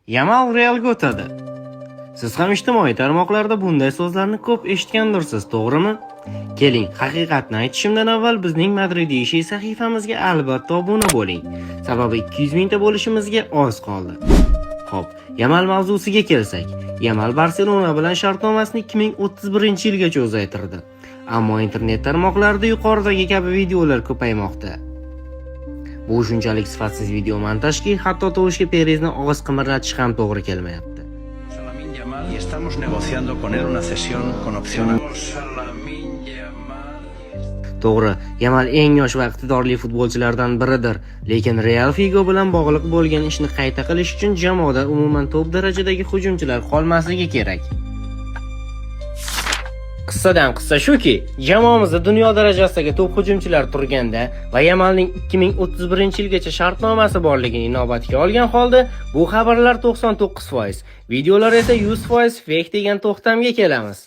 Yamal Realga o'tadi. Siz ham ijtimoiy tarmoqlarda bunday so'zlarni ko'p eshitgandirsiz, to'g'rimi? Keling, haqiqatni aytishimdan avval bizning Madridishi sahifamizga albatta obuna bo'ling. Sababi 200 mingta bo'lishimizga oz qoldi. Xo'p, Yamal mavzusiga kelsak, Yamal Barselona bilan shartnomasini 2031-yilgacha uzaytirdi. Ammo internet tarmoqlarida yuqoridagi kabi videolar ko'paymoqda. Bu shunchalik sifatsiz video montajki, hatto tovushga Perezni og'iz qimirlatish ham to'g'ri kelmayapti. A Lamine Yamal y estamos negociando con él una cesión con opción a. A Lamine Yamal. To'g'ri, Yamal eng yosh va iqtidorli futbolchilardan biridir, lekin Real Figo bilan bog'liq bo'lgan ishni qayta qilish uchun jamoada umuman top darajadagi hujumchilar qolmasligi kerak. Qissadan qissa shuki, jamoamizda dunyo darajasidagi top hujumchilar turganda va Yamalning 2031-yilgacha shartnomasi borligini inobatga olgan holda bu xabarlar 99%, videolar esa 100% fake degan to'xtamga kelamiz.